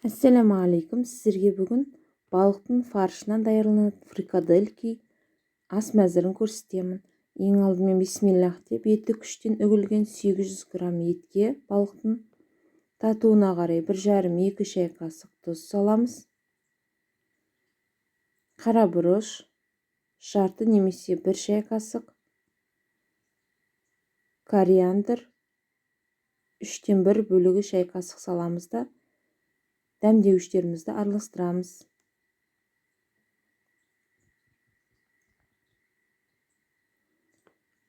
Ассалаумағалейкум! Сіздерге бүгін балықтың фаршынан даярланатын фрикадельки ас мәзірін көрсетемін. Ең алдымен бисмиллах деп еті күштен үгілген 800 грамм етке балықтың татуына қарай 1,5-2 шай қасық тұз саламыз. Қара бұрыш жарты немесе 1 шай қасық, кориандр 1/3 бөлігі шай қасық саламыз да дәмдеуіштерімізді араластырамыз.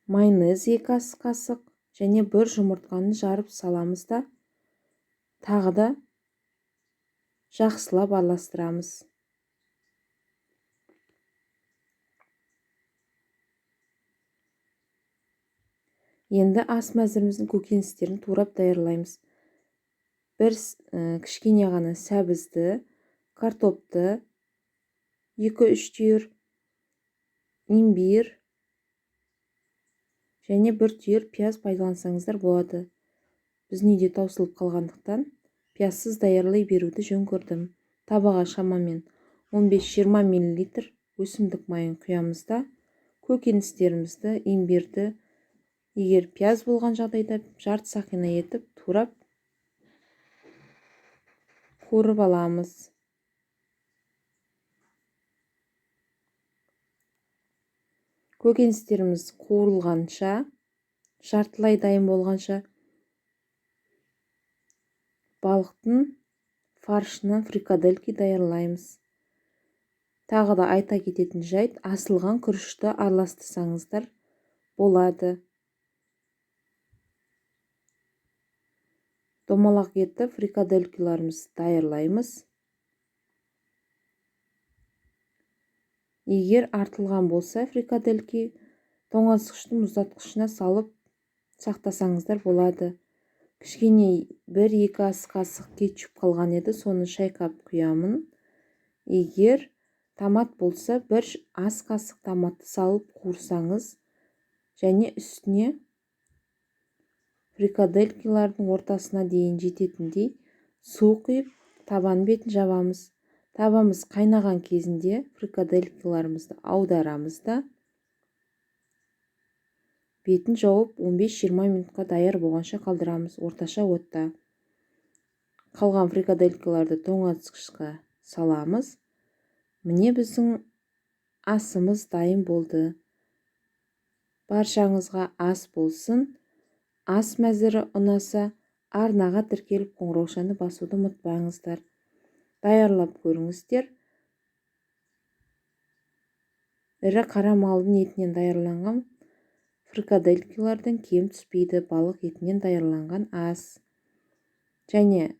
Майонез 2 ас қасық және 1 жұмыртқаны жарып саламыз да тағы да жақсылап араластырамыз. Енді ас мәзіріміздің көкөністерін турап даярлаймыз. Бір кішкене ғана сәбізді, картопты, 2-3 түйір имбир және 1 түйір пияз пайдалансаңыздар болады. Біздің үйде таусылып қалғандықтан пиязсыз даярлай беруді жөн көрдім. Табаға шамамен 15-20 мл өсімдік майын құямыз да көкөністерімізді, имбирді, егер пияз болған жағдайда жарты сақина етіп турап қуырып аламыз. Көкөністеріміз қуырылғанша, жартылай дайын болғанша балықтың фаршынан фрикадельки даярлаймыз. Тағы да айта кететін жайт, асылған күрішті араластырсаңыздар болады. Домалақ етіп фрикаделькаларымызды даярлаймыз. Егер артылған болса фрикадельки тоңазытқыштың мұздатқышына салып сақтасаңыздар болады. Кішкене 1-2 ас қасық кетчуп қалған еді, соны шайқап құямын. Егер томат болса, 1 ас қасық томатты салып қуырсаңыз және үстіне фрикаделькалардың ортасына дейін жететіндей су құйып, табан бетін жабамыз. Табамыз қайнаған кезінде фрикаделькаларымызды аударамыз да бетін жауып 15-20 минутқа даяр болғанша қалдырамыз орташа отта. Қалған фрикаделькаларды тоңазытқышқа саламыз. Міне біздің асымыз дайын болды. Баршаңызға ас болсын. Ас мәзірі ұнаса, арнаға тіркеліп қоңыраушаны басуды ұмытпаңыздар. Даярлап көріңіздер. Ірі қара малдың етінен даярланған фрикаделькалардан кем түспейді балық етінен даярланған ас. Және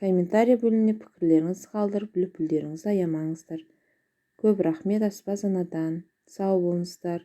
комментарий бөліміне пікірлеріңізді қалдырып, лүпілдеріңізді аямаңыздар. Көп рахмет аспаз анадан. Сау болыңыздар.